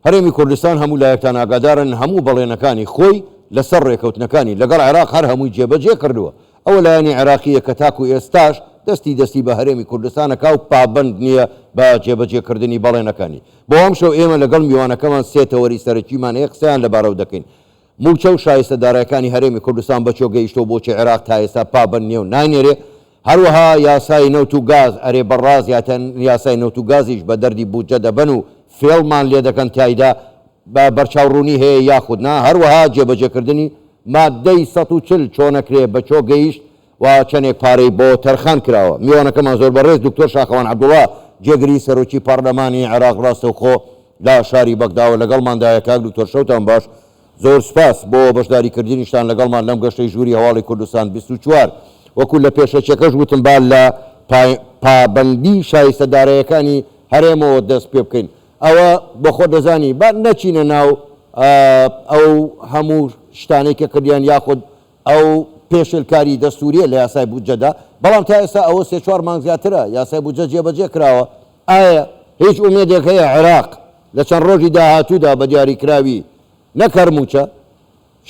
هەرێمی کوردستان هەموو لایەکتان ئاگادارن هەموو بەڵێنەکانی خۆی لەسەر ڕێکەوتنەکانی لەگەڵ عێراق هەر هەمووی جێبەجێ کردووە. ئەوە لایەنی عێراقییە کە تاکو ئێستاش دەستی دەستی بە هەرێمی کوردستان ئەکا و پابەند نییە بە جێبەجێ کردنی بەڵێنەکانی. بۆ ئەمشەو ئێمە لەگەڵ میوانەکەمان سێ تەوەری سەرەکیمان هەیە قسەیان لەبارەوە دەکەین. مووچە و شایستە دارایەکانی هەرێمی کوردستان بە کوێ گەیشتووە و بۆچی عێراق تا ئێستا پابەند نییە و ناینێرێ؟ هەروەها یاسای نەوت و گاز، ئەرێ بەڕاست یاسای نەوت و گازیش بە دەردی بودجە دەبەن و فێڵمان لێدەکەن تیایدا بە بەرچاوڕوونی هەیە یاخود نا؟ هەروەها جێبەجێکردنی ماددەی 140 چۆنەکرێ بە کوێ گەیشت و چەنێک پارەی بۆ تەرخان کراوە؟ میوانەکەمان زۆر بەڕێز دکتۆر شاخەوان عەبدوڵا جێگری سەرۆکی پەڕلەمانی عێراق ڕاستەوخۆ لە شاری بەغداوە لەگەڵماندایە. کاک دکتۆر شەوتان باش، زۆر سوپاس بۆ بەشداری کردنیشتان لەگەڵمان لەم گەشتەی ژووری هەواڵی کوردستان 24. وەکو لە پێشەکیەکەش وتم با لە پابەندی شایستە دارایەکانی هەرێمەوە دەست پێ بکەین. ئەوە بۆ خۆت دەزانی با نەچینە ناو ئەو هەموو شتانەی کە کردیان یاخود ئەو پێشێلکاری دەستوریە لە یاسای بودجەدا، بەڵام تا ئێستا ئەوە سێ چوار مانگ زیاترە یاسای بودجە جێبەجێ کراوە، ئایا هیچ ئومێدێک هەیە عێراق لە چەند ڕۆژی داهاتوودا بە دیاریکراوی نەک هەر مووچە،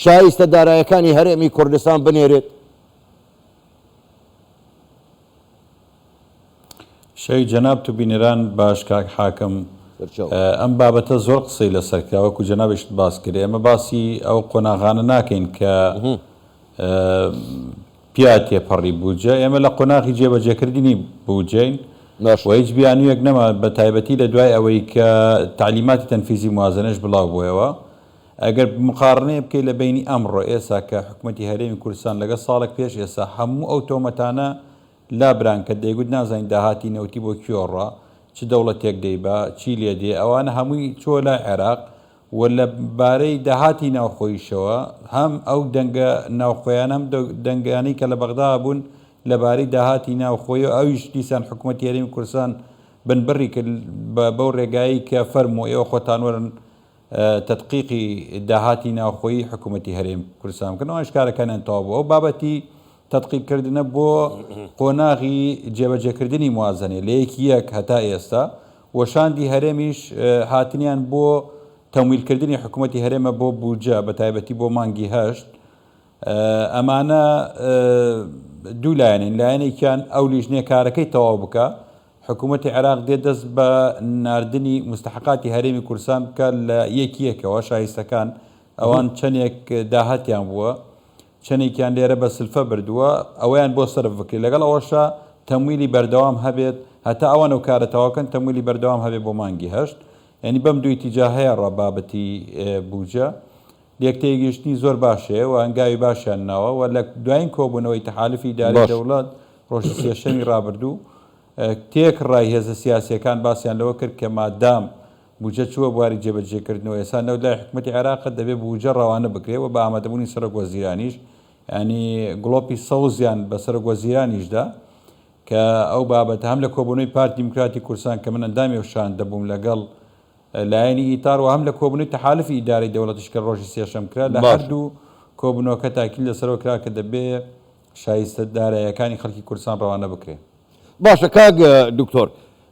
شایستە دارایەکانی هەرێمی کوردستان بنێرێت؟ شەوی جەنابت و بینەران باش کاک حاکم. سەرچاو. ئەم بابەتە زۆر قسەی لەسەر کرا وەکو جەنابیشت باس کرد ئێمە باسی ئەو قۆناغانە ناکەین کە پیا تێپەڕی بودجە ئێمە لە قۆناغی جێبەجێکردنی بودجەین باشە. و هیچ بیانوویەک نەما بە تایبەتی لە دوای ئەوەی کە تەعلیماتی تەنفیزی موازەنەش بڵاو بوویەوە ئەگەر مقاڕنەیە بکەی لە بەینی ئەمڕۆ ئێسا کە حکومەتی هەرێمی کوردستان لەگەڵ ساڵێک پێش ئێسا هەموو ئەو تۆمەتانە لابران کە دەیگوت نازانین داهاتی نەوتی بۆ کوێ ڕا، چ دەوڵەتێک دەیبا، چی لێ دێ، ئەوانە هەمووی چووە لای عێراق و لە بارەی داهاتی ناوخۆییشەوە هەم ئەو دەنگە ناوخۆیانە هەم دەنگانەی کە لە بەغدا بوون لە بارەی داهاتی ناوخۆیی و ئەویش دیسان حکوومەتی هەرێمی کوردستان بنبڕی کرد بەو ڕێگایەی کە فەرموو ئێوە خۆتان وەرن تەدقیقی داهاتی ناوخۆیی حکوومەتی هەرێم کوردستان بکەن ئەوانیش کارەکانیان تەواو بوو ئەو بابەتی تەدقیق کردنە بۆ قۆناغی جێبەجێکردنی موازنەیە لە یەکی یەک هەتا ئێستا و شاندی هەرێمیش هاتنیان بۆ تەمویلکردنی حکوومەتی هەرێمە بۆ بودجە بە تایبەتی بۆ مانگی هەشت ئەمانە دوو لایەنین لایەنێکیان ئەو لیژنەیە کارەکەی تەواو بکە حکوومەتی عێراق دێ دەست بە ناردنی موستەحەقاتی هەرێمی کوردستان بکات لە یەک یەکەوە، شایستەکان، ئەوان چەندێک داهاتیان بووە، چەندێکیان لێرە بە سلفە بردووە، ئەوەیان بۆ سەرف بکرێت، لەگەڵ ئەوەشا تەمویلی بەردەوام هەبێت، هەتا ئەوان ئەو کارە تەواو کەن تەمویلی بەردەوام هەبێت بۆ مانگی هەشت، یانی بەم دوو ئیتیجاهەیە ڕا بابەتی بوجە. لێکتێگەیشتنی زۆر باش هەیە و هەنگاوی باشیان ناوە و لە دوایین کۆبوونەوەی تەحالفی ئیدارەی باش. دەوڵەت ڕۆژی سێشەمی ڕابردوو تێکڕای هێزە سیاسییەکان باسیان لەوە کرد کە مادام بوجە چووە بواری جێبەجێکردنەوە ئێستا نەوت لای حکومەتی عێراقە دەبێ بوجە ڕەوانە بکرێ و بە ئامادەبوونی سەرۆک وەزیرانیش یانی گڵۆپی سەوزیان بە سەرۆک وەزیرانیش دا کە ئەو بابەتە هەم لە کۆبوونەوەی پارتی دیموکراتی کوردستان کە من ئەندامی ئەو شاندە بووم لەگەڵ لایەنی ئیتار و هەم لە کۆبوونەوەی تەحالفی ئیدارەی دەوڵەتیش کە ڕۆژی سێشەم کرا، لە باشە. هەردوو کۆبوونەوەکە تاکید لەسەرەوە کرا کە دەبێ شایستە داراییەکانی خەڵکی کوردستان ڕەوانە بکرێ. باشە کاک دکتۆر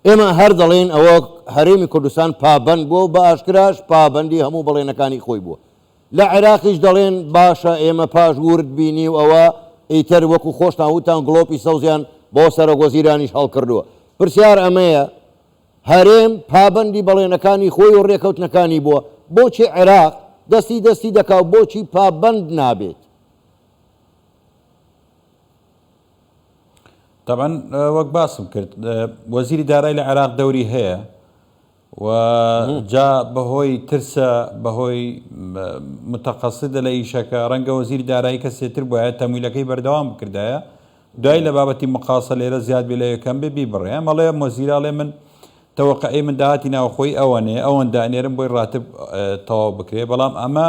ئێمە هەر دەڵێین ئەوە هەرێمی کوردستان پابەند بووە و بە ئاشکراش پابەندی هەموو بەڵێنەکانی خۆی بووە. لە عێراقیش دەڵێن باشە ئێمە پاش ورد بینی و ئەوە ئیتر وەکو خۆشتان وتتان گڵۆپی سەوزیان بۆ سەرۆکوەزیرانیش هەڵکردووە. پرسیار ئەمەیە هەرێم پابەندی بەڵێنەکانی خۆی و رێکەوتنەکانی بووە، بۆچی عێراق دەستی دەستی دەکا و بۆچی پابەند نابێت؟ تەبعەن وەک باسم کرد وەزیری دارای لە عێراق دەوری هەیە و جا بەهۆی ترسە بەهۆی متەقەسدە لە ئیشەکە ڕەنگە وەزیری دارایی کەسێتر بوایە تەمویلەکەی بەردەوام بکردایە دوای لە بابەتی مقاسە لێرە زیاد بێ لەوێ کەم بێ بیبڕێ ئەم ئەڵێ مۆزیرا ئەڵێ من تەوەقعی من داهاتی ناوخۆی ئەوەنەیە ئەوەندە ئەنێرم بۆی ڕاتب تەواو بکرێ بەڵام ئەمە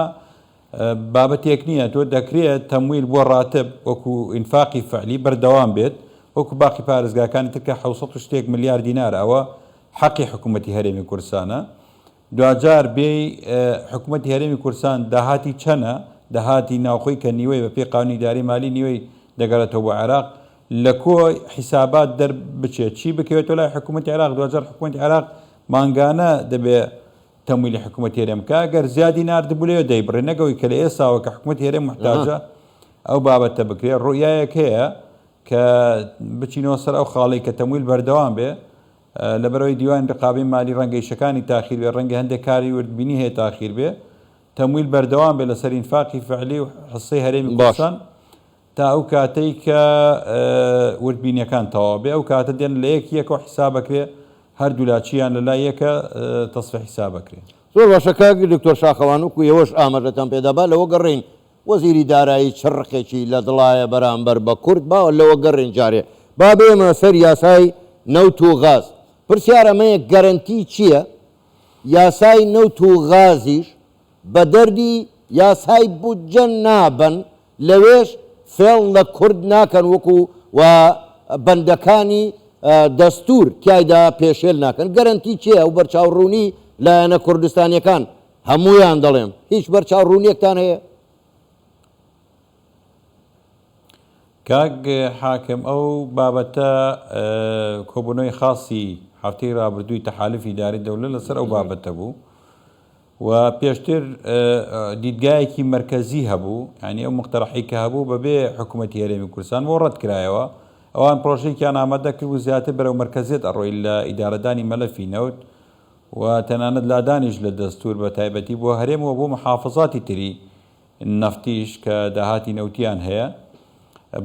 بابەتێک نییە تۆ دەکرێت تەمویل بۆ ڕاتب وەکو ئینفاقی فعلی بەردەوام بێت وەکو باقی پارێزگاکانی تر کە 600 شتێک ملیار دینار ئەوە حەقی حکوومەتی هەرێمی کوردستانە دواجار بێی حکومەتی هەرێمی کوردستان داهاتی چەنە، داهاتی ناوخۆی کە نیوەی بە پێی قانونی ئیدارەی مالی نیوەی دەگەڕێتەوە بۆ عێراق، لە کۆی حیسابات دەربچێت چی بکەوێتەوە لای حکومەتی عێراق، دواجار حکومەتی عێراق مانگانە دەبێ. تەمویلی حکومەتی هەرێم بکا، گەر زیادی ناردبوو لەوێ دەیبڕێ، نەک ئەوەی کە لە ئێستاوە کە حکومەتی هەرێم موحتاجە ئەو بابەتە بکرێ. ڕوئیایەک هەیە کە بچینەوە سەر ئەو خاڵەی کە تەمویل بەردەوام بێ، لەبەرئەوەی دیوانی ڕقابەی مالی ڕەنگە ئیشەکانی تاخیر بێ، ڕەنگە هەندێک کاری وردبینی هەیە تاخیر بێ، تەمویل بەردەوام بێ لەسەر ئینفاقی فعلی و حسەی هەرێمی باش. کوردستان تا ئەو کاتەی کە وردبینیەکان تەواو بێ، ئەو کاتە دێن لە یەک یەکەوە حیساب ئەکرێ، هەردوولا چیان لە لای یەکە تەسفیە حیساب ئەکرێ. زۆر باشە کاک دکتۆر شاخەوان وەکو ئێوەش ئاماژەتان پێدا با لەوە گەڕێین وەزیری دارایی چ ڕقێکی لە دڵایە بەرامبەر بە کورد با لەوە گەڕێین جارێ با بێمە سەر یاسای نەوت و غاز پرسیار ئەمەیە گەرەنتی چییە یاسای نەوت و غازیش بە دەردی یاسای بودجە نابەن لەوێش فێڵ لە کورد ناکەن وەکو و بەندەکانی دەستور تیایدا پێشێل ناکەن گەرەنتی چیە و بەرچاو ڕوونی لایەنە کوردستانیەکان هەموویان دەڵێم هیچ بەرچاو ڕوونیەکتان هەیە؟ کاک حاکم ئەو بابەتە کۆبوونەوەی خاصی هەفتەی رابردووی تەحالفی ئیداری دەولە لەسەر ئەو بابەتە بوو و پێشتر دیدگایەکی مەرکەزی هەبوو یانی ئەو مقتەرەحەی کە هەبوو بەبێ حکوومەتی هەرێمی کوردستان بۆ ڕەت کرایەوە ئەوان پرۆژەیەکیان ئامادە کرد و زیاتر بەرەو مەرکەزیەت ئەڕۆی لە ئیدارەدانی مەلەفی نەوت و تەنانەت لادانیش لە دەستور بە تایبەتی بۆ هەرێم و بۆ محافزاتی تری نەفتیش کە داهاتی نەوتیان هەیە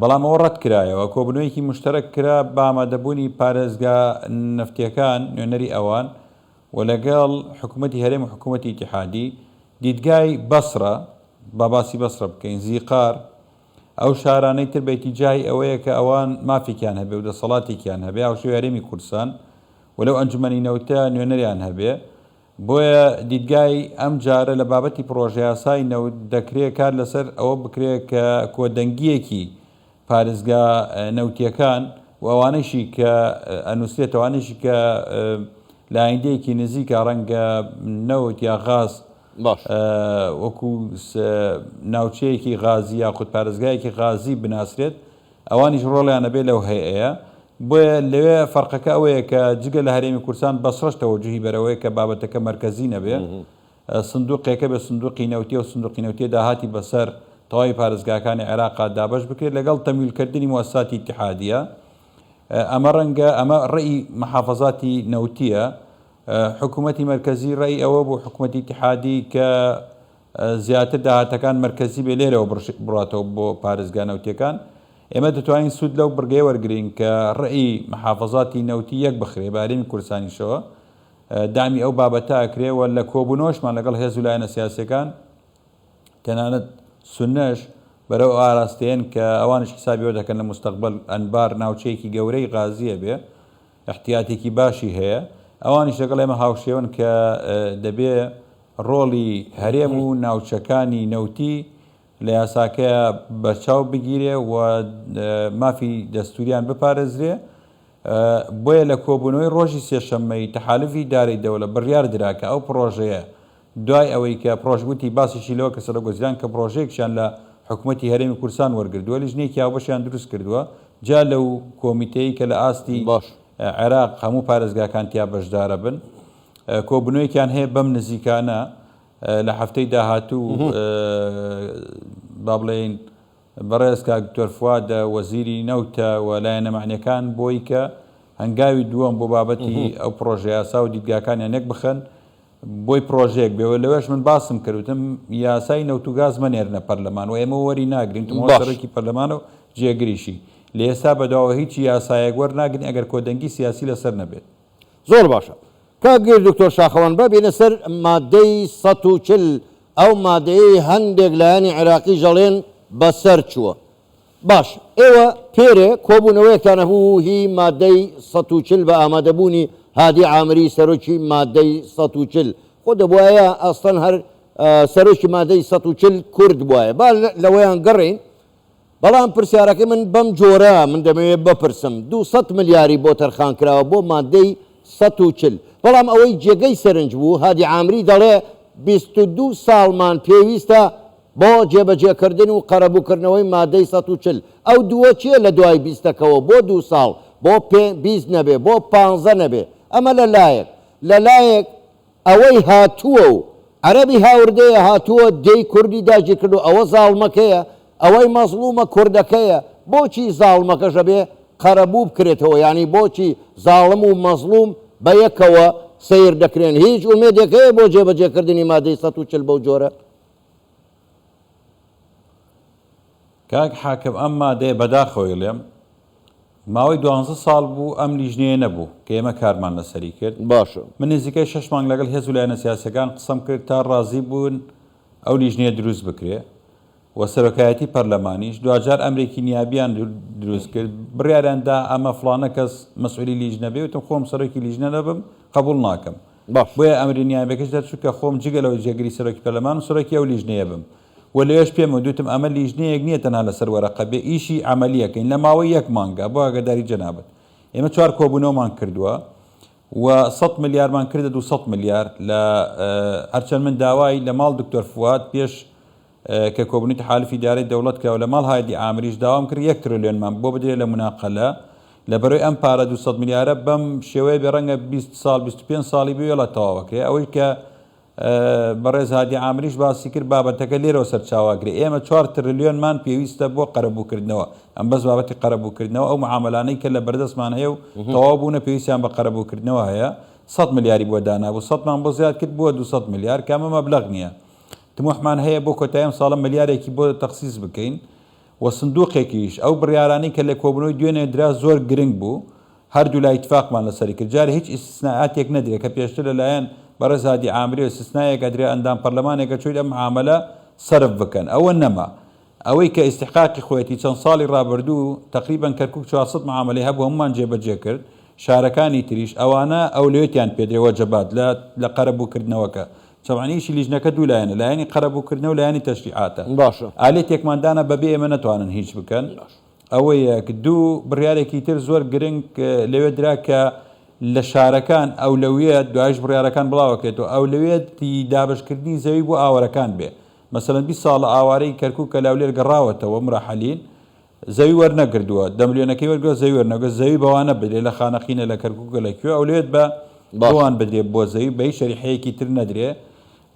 بەڵام ئەوە ڕەت کرایەوە کۆبنەوەیەکی مشتەرەک کرا بە ئامادەبوونی پارێزگا نەفتیەکان نوێنەری ئەوان و لەگەڵ حکوومەتی هەرێم و حکوومەتی ئیتیحادی، دیدگای بەسرە، با باسی بەسرە بکەین، زیقار، ئەو شارانەی تر بە ئیتیجاهی ئەوەیە کە ئەوان مافێکیان هەبێ و دەسەڵاتێکیان هەبێ هاوشێوەی هەرێمی کوردستان و لەو ئەنجومەنی نەوتە نوێنەریان هەبێ. بۆیە دیدگای ئەم جارە لە بابەتی پڕۆژەیاسای نەوت دەکرێ کار لەسەر ئەوە بکرێ کە کۆدەنگییەکی پارێزگا نەوتییەکان و ئەوانەیشی کە ئەنووسرێت، ئەوانەیشی کە لە ئایندەیەکی نزیکا ڕەنگە نەوت یا غاز باش. وەکو ناوچەیەکی غازی یاخود پارێزگایەکی غازی بناسرێت، ئەوانیش ڕۆڵیان ئەبێ لەو هەیئەیە. بۆیە لەوێ فەرقەکە ئەوەیە کە جگە لە هەرێمی کوردستان بەسڕەش تەوەجوهی بەرەوەیە کە بابەتەکە مەرکەزی نەبێ. سندوقێکە بێت سندوقی نەوتی ئەو سندوقی نەوتیە داهاتی بەسەر تەواوی پارێزگاکانی عێراقا دابەش بکرێت لەگەڵ تەمویلکردنی موسساتی ئیتیحادیە ئەمە ڕەنگە ئەمە ڕێی محافەزاتی نەوتیە حکوومەتی مەرکەزی ڕێی ئەوە بوو حکوومەتی ئیتیحادی کە زیاتر داهاتەکان مەرکەزی بێ لێرەوە بڕاتەوە بۆ پارێزگا نەوتیەکان ئێمە دەتوانین سوود لەو بڕگەیە وەرگین کە ڕێی محافەزاتی نەوتی یەک بخرێ بە هەرێمی کوردستانیشەوە دەعمی ئەو بابەتە ئەکرێ و لە کۆبوونەوەشمان لەگەڵ هێز و لایەنە سیاسیەکان تەنانەت سوننەش بەرەو ئەو ئاراستەیەن کە ئەوانیش حسابی ئەوە دەکەن لە موستەقبەل ئەنبار ناوچەیەکی گەورەی غازیە بێ ئیحتیاتێکی باشی هەیە ئەوانیش لەگەڵ ئێمە هاوشێوەن کە دەبێ ڕۆڵی هەرێم و ناوچەکانی نەوتی لە یاساکەیا بەرچاو بگیرێ و مافی دەستوریان بپارێزرێ بۆیە لە کۆبوونەوەی ڕۆژی سێشەممەی تەحالوفی ئیدارەی دەولە بڕیار درا کە ئەو پڕۆژەیە دوای ئەوەی کە پڕۆژ وتی باسیشی لەوە کرد سەرۆک وەزیران کە پڕۆژەیەکیان لە حکومەتی هەرێمی کوردستان وەرگردووە لیژنەیەکی هاوبەشیان دروست کردووە جیا لەو کۆمیتەی کە لە ئاستی باش. عێراق هەموو پارێزگاکان تیا بەشدارە بن کۆبوونەوەیەکیان هەیە بەم نزیکانە لە هەفتەی داهاتوو با بڵێین بەڕێز کاک دکتۆر فوادە وەزیری نەوتە و لایەنە مەعنیەکان بۆی کە هەنگاوی دووەم بۆ بابەتی ئەو پڕۆژە یاسا و دیدگاکانیان یەک بخەن بۆی پڕۆژەیەک بێ و لەوێش من باسم کرد وتم یاسای نەوت و گاز مەنێرنە پەرلەمان و ئێمە وەری ناگرین وتم ئەوە باش. سەرۆکی پەرلەمانە و جێگریشی لە ئێستا بەدواوە هیچ یاسایەک وەرناگرین ئەگەر کۆدەنگی سیاسی لەسەر نەبێت. زۆر باشە کاک دکتۆر شاخەوان با بێینە سەر مادەی 140 ئەو مادەیەی هەندێک لایەنی عێراقیش ئەڵێن بەسەر چووە باش ئێوە پێرێ کۆبوونەوەیەکتان هەبوو هی مادەی 140 بە ئامادەبوونی هادی عامری سەرۆکی مادەی 140 خۆ دەبوایە ئەسڵەن هەر سەرۆکی مادەی 140 کورد بوایە با لەوەیان گەڕێین بەڵام پرسیارەکەی من بەم جۆرە من دەمەوێت بپرسم 200 ملیاری بۆ تەرخان کراوە بۆ مادەی 140 بەڵام ئەوەی جێگەی سەرنج بوو هادی عامری دەڵێ 22 ساڵمان پێویستە بۆ جێبەجێکردن و قەرەبووکردنەوەی مادەی 140 ئەو دووە چییە لە دوای بیستەکەوە بۆ دوو ساڵ بۆ پێ بیست نەبێ بۆ پانزە نەبێ ئەمە لە لایەک لە لایەک. ئەوەی هاتووە و عەرەبی هاوردەیە هاتووە دێی کوردی داگیرکردووە ئەوە زاڵمەکەیە، ئەوەی مەزڵومە کوردەکەیە، بۆچی زاڵمەکەش ئەبێ قەرەبوو بکرێتەوە یانی بۆچی زاڵم و مەزڵوم بە یەکەوە سەیر دەکرێن هیچ ئومێدێک هەیە بۆ جێبەجێکردنی مادەی 140 بەو جۆرە؟ کاک حاکم ئەم مادەیە بەداخەوەی ڵێم ماوەی دوانزە ساڵ بوو ئەم لیژنەیە نەبوو کە ئێمە کارمان لەسەری کرد. باشە. من نزیکەی شەش مانگ لەگەڵ هێز و لایەنە سیاسیەکان قسەم کرد تا ڕازی بوون ئەو لیژنەیە دروست بکرێ و سەرۆکایەتی پەرلەمانیش دواجار ئەمرێکی نیابیان دروست کرد بڕیاریان دا ئەمە فڵانە کەس مەسئولی لیژنە بێ وتم خۆم سەرۆکی لیژنە نەبم قبوڵ ناکەم باش. بۆیە ئەمری نیابەکەش دەرچوو کە خۆم جگە لەوەی جێگری سەرۆکی پەرلەمان و سەرۆکی ئەو لیژنەیە بم و لەوێش پێم وتم ئەمە لیژنەیەک نییە تەنها لەسەر وەرەقە بێ ئیشی عەمەلی ئەکەین لە ماوەی یەک مانگا بۆ ئاگاداری جەنابت ئێمە چوار کۆبوونەوەمان کردووە و سەد ملیارمان کردە 200 ملیار لە هەرچەند من داوای لە ماڵ دکتۆر فواد پێش کە کۆبوونی تحالفی ئیدارەی دەوڵەت کرا و لە ماڵ هادی عامریش داوام کرد یەک ترلیۆنمان بۆ بدرێ لە مناقەلە لە بەرەی ئەم پارە 200 ملیارە بەم شێوەیە بێ ڕەنگە 20 ساڵ 25 ساڵی بوێڵە تەواوەکرێ ئەوەی کە بەڕێز هادی عامریش باسی کرد، بابەتەکە لێرەوە سەرچاوە ئەگرێ، ئێمە چوار ترلیۆنمان پێویستە بۆ قەرەبووکردنەوە، ئەم بەس بابەتی قەرەبووکردنەوە، ئەو معامەلانەی کە لە بەردەستمان هەیە و تەواو بوونە پێویستیان بە قەرەبووکردنەوە هەیە، سەد ملیاری بۆ دانابوو، سەدمان بۆ زیاد کرد بووە 200 ملیار، کە ئەمە مەبلەغ نییە. تموحمان هەیە بۆ کۆتایی ئەم ساڵە ملیارێکی بۆ تەخسیس بکەین و سندوقێکیش، ئەو بڕیارانەی کە لە کۆبوونەوەی دوێنێ درا زۆر گرنگ بوو، هەردوولا ئیتفاقمان لەسەری کرد جارێ هیچ ئیستسنائاتێک نەدرێ کە پێشتر لەلایەن بەڕێز هادی عامریەوە ئیستسنایەک ئەدرێ ئەندام پەرلەمانێک ئەچۆیت ئەم معامەلە سەرف بکەن ئەوە نەما ئەوەی کە ئیستحقاقی خۆیەتی چەند ساڵی ڕابردوو تەقریبەن کەرکوک 400 معامەلەی هەبوو هەموومان جێبەجێ کرد شارەکانی تریش ئەوانە ئەولەوێتیان پێدرێ وەجەبات لە لە قەرەبووکردنەوەکە تەبعەن ئیشی لیژنەکە دوو لایەنە لایەنی قەرەبووکردنەوە لایەنی تەشریعاتە باشە. ئالێتێکمان دانا بەبێ ئێمە نەتوانن هیچ بکەن ئەوە یەک. دوو، بڕیارێکی تر زۆر گرنگ لەوێ درا کە لە شارەکان ئەولەویەت، دوایش بڕیارەکان بڵاوەکرێتەوە، ئەولەویەتی دابەشکردنی زەوی بۆ ئاوارەکان بێ. مەسەلەن 20 ساڵە ئاوارەی کەرکوک کە لە هەولێر گەڕاوەتەوە، مراحەلین، زەوی وەرنەگردووە، دە ملیۆنەکەی وەرگرتووە زەوی وەرنەگرتووە، زەوی بەوانە بدرێ لە خانەقینە، لە کەرکوکە، لە کوێ، ئەولەویەت بە باشە. بەوان بدرێ بۆ زەوی، بە هیچ شەریحەیەکی تر نەدرێ.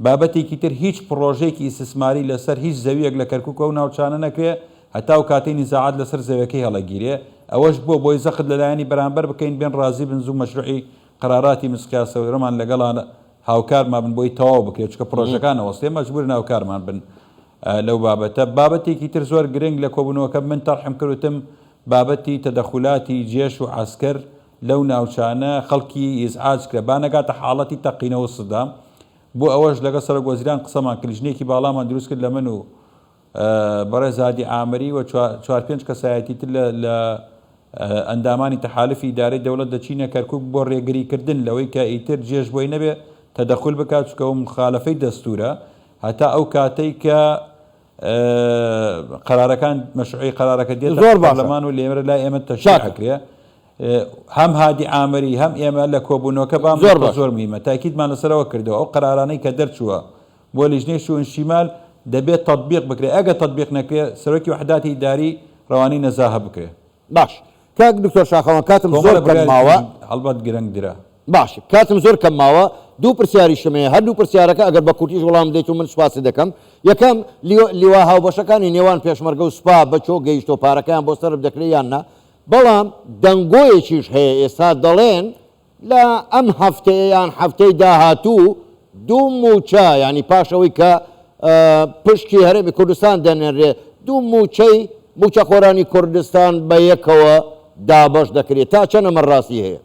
بابەتێکی تر هیچ پڕۆژەیەکی ئیستسماری لەسەر هیچ زەویەک لە کەرکوک و ئەو ناوچانە نەکرێ هەتا ئەو کاتەی نیزاعات لەسەر زەویەکەی هەڵەگیرێ ئەوەش بۆ بۆی زەخت لە لایەنی بەرامبەر بکەین بێن ڕازی بن زوو مەشروعی قەراراتی مسقیا سەورەمان لەگەڵا هاوکارمان بن بۆی تەواو بکرێ چونکە پڕۆژەکان ئەوەستێ مەجبورن هاوکارمان بن لەو بابەتە بابەتێکی تر زۆر گرنگ لە کۆبوونەوەکە من تەرحم کرد وتم بابەتی تەدەخولاتی جێش و عەسکەر لەو ناوچانە خەڵکی ئیزعاج کرا با نەگاتە حاڵەتی تەقینەوە سدام بۆ ئەوەش لەگەڵ سەرۆک وەزیران قسەمان کرد لیژنەیەکی باڵامان دروست کرد لە من و بەڕێز هادی عامری و چوار پێنج کەسایەتی تر لە ئەندامانی تەحالفی ئیدارەی دەوڵەت دەچینە کەرکوک بۆ ڕێگری کردن لەوەی کە ئیتر جێش بۆی نەبێ تەدەخول بکات چونکە ئەو مخالەفەی دەستورە هەتا ئەو کاتەی کە قەرارەکان مەشروعی قەرارەکە دێتە زۆر باشە. پەرلەمان و لێرە لای ئێمە تەشریع چاکە. ئەکرێ هەم هادی عامری هەم ئێمە لە کۆبوونەوەکە بام زۆر نقطە باشە. زۆر مهمە تاکیدمان لەسەرەوە کردەوە ئەو قەرارانەی کە دەرچووە بۆ لیژنەی شوون شیمال دەبێت تەتبیق بکرێ ئەگەر تەتبیق نەکرێ سەرۆکی وحداتی ئیداری ڕەوانەی نەزاهە بکرێ. باش کاک دکتۆر شاخەوان کاتم زۆر کۆمەڵە کەم بڕیاری ماوە. تریش هەڵبەت گرنگ درا. باشە کاتم زۆر کەم ماوە دوو پرسیاریشم هەیە هەردوو پرسیارەکە ئەگەر بە کورتیش وەڵام بدەیت و من سوپاست دەکەم یەکەم لیوا هاوبەشەکانی نێوان پێشمەرگە و سوپا بە چۆ گەیشتۆ پارەکەیان بۆ سەرف دەکرێت یان نا بەڵام دەنگۆیەکیش هەیە ئێستا دەڵێن لە ئەم هەفتەیە یان هەفتەی داهاتوو دوو مووچە یانی پاش ئەوەی کە پشکی هەرێمی کوردستان دەنێنرێ دوو مووچەی مووچەخۆرانی کوردستان بە یەکەوە دابەش دەکرێت تا چەند ئەمە ڕاستی هەیە؟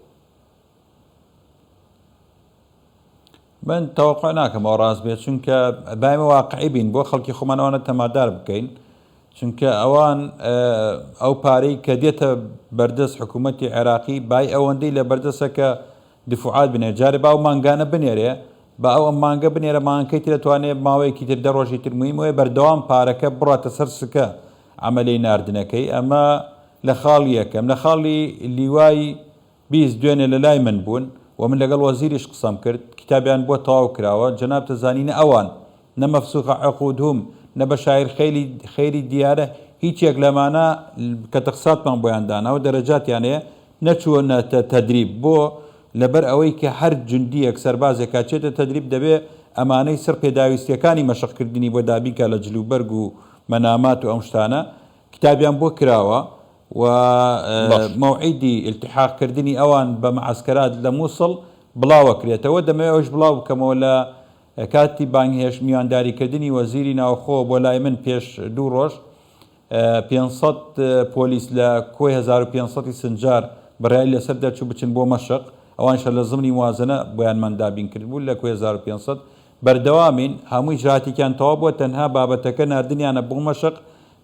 من تەوەقع ناکەم ئەوە ڕاست بێت چونکە با ئێمە واقعی بین بۆ خەڵکی خۆمان ئەوانە تەمادار بکەین چونکە ئەوان ئەو پارەی کە دێتە بەردەست حکوومەتی عێراقی بای ئەوەندەی لە بەردەسە کە دفوعات بنێ جارێ با ئەو مانگانە بنێرێ با ئەو ئەم مانگە بنێرە مانگەکەی تر دەتوانێ ماوەیەکی تر دە ڕۆژی تر مهمەوەی بەردەوام پارەکە بڕاتە سەر سکە عەمەلەی ناردنەکەی ئەمە لە خاڵی یەکەم لە خاڵی لیوای 20 دوێنێ لە لای من بوون و من لەگەڵ وەزیریش قسەم کرد کیتابیان بۆ تەواو کراوە جەنابتە زانی نە ئەوان نە مەفسوخە عقودهم نە بەشایر خەیلی خەیری دیارە هیچ یەک لەمانە کە تەقساتمان بۆیان داناوە دەرەجاتیان هەیە نەچووەنەتە تەدریب بۆ؟ لەبەر ئەوەی کە هەر جوندیەک سەربازێک ئەچێتە تەدریب دەبێ ئەمانەی سڕ پێداویستیەکانی مەشق کردنی بۆ دابین کا لە جل و بەرگ و مەنامات و ئەم شتانە کتابیان بۆ کراوە و باش. مەوعیدی ئیلتیحاق کردنی ئەوان بە مەعەسکەرات لە موسڵ بڵاوەکرێتەوە دەمەوێ ئەوەیش بڵاو بکەمەوە لە کاتی بانگهێشت میوانداری کردنی وەزیری ناوخۆ بۆ لای من پێش دوو ڕۆژ 500 پۆلیس لە کۆی 1500 سنجار بڕیاری لەسەر دەرچوو بچن بۆ مەشق، ئەوانیش هەر لە زمنی موازنە بۆیانمان دابین کردبوو لە کۆی 1500 بەردەوامین، هەموو ئیجرائاتێکیان تەواو بووە تەنها بابەتەکە ناردنیانە بۆ مەشق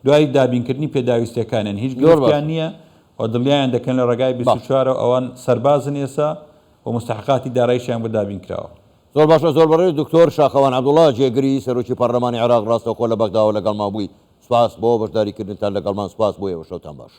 دوای دابینکردنی پێداویستیەکانیان هیچ زۆر گرفتیان باشە. نییە و دڵنیایان دەکەن لە ڕێگای باش. 24 ەوە ئەوان سەربازن ئێستا و موستەحەقاتی داراییشیان بۆ دابین کراوە. زۆر باشە زۆر بەڕێز دکتۆر شاخەوان عەبدوڵا جێگری سەرۆکی پەڕلەمانی عێراق ڕاستەوخۆ لە بەغداوە لەگەڵمان بووی سوپاس بۆ بەشداری کردنتان لەگەڵمان سوپاس بۆ ئێوە شەوتان باش.